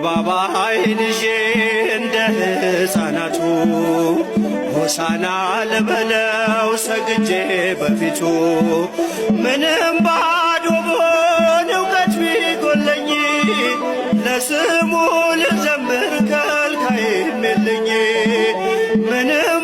አደባባይን ይዤ እንደ ሕፃናቱ ሆሳና ልበለው ሰግጄ በፊቱ። ምንም ባዶ ብሆን እውቀት ቢጎለኝ ለስሙ ልዘምር ከልካይም የለኝ። ምንም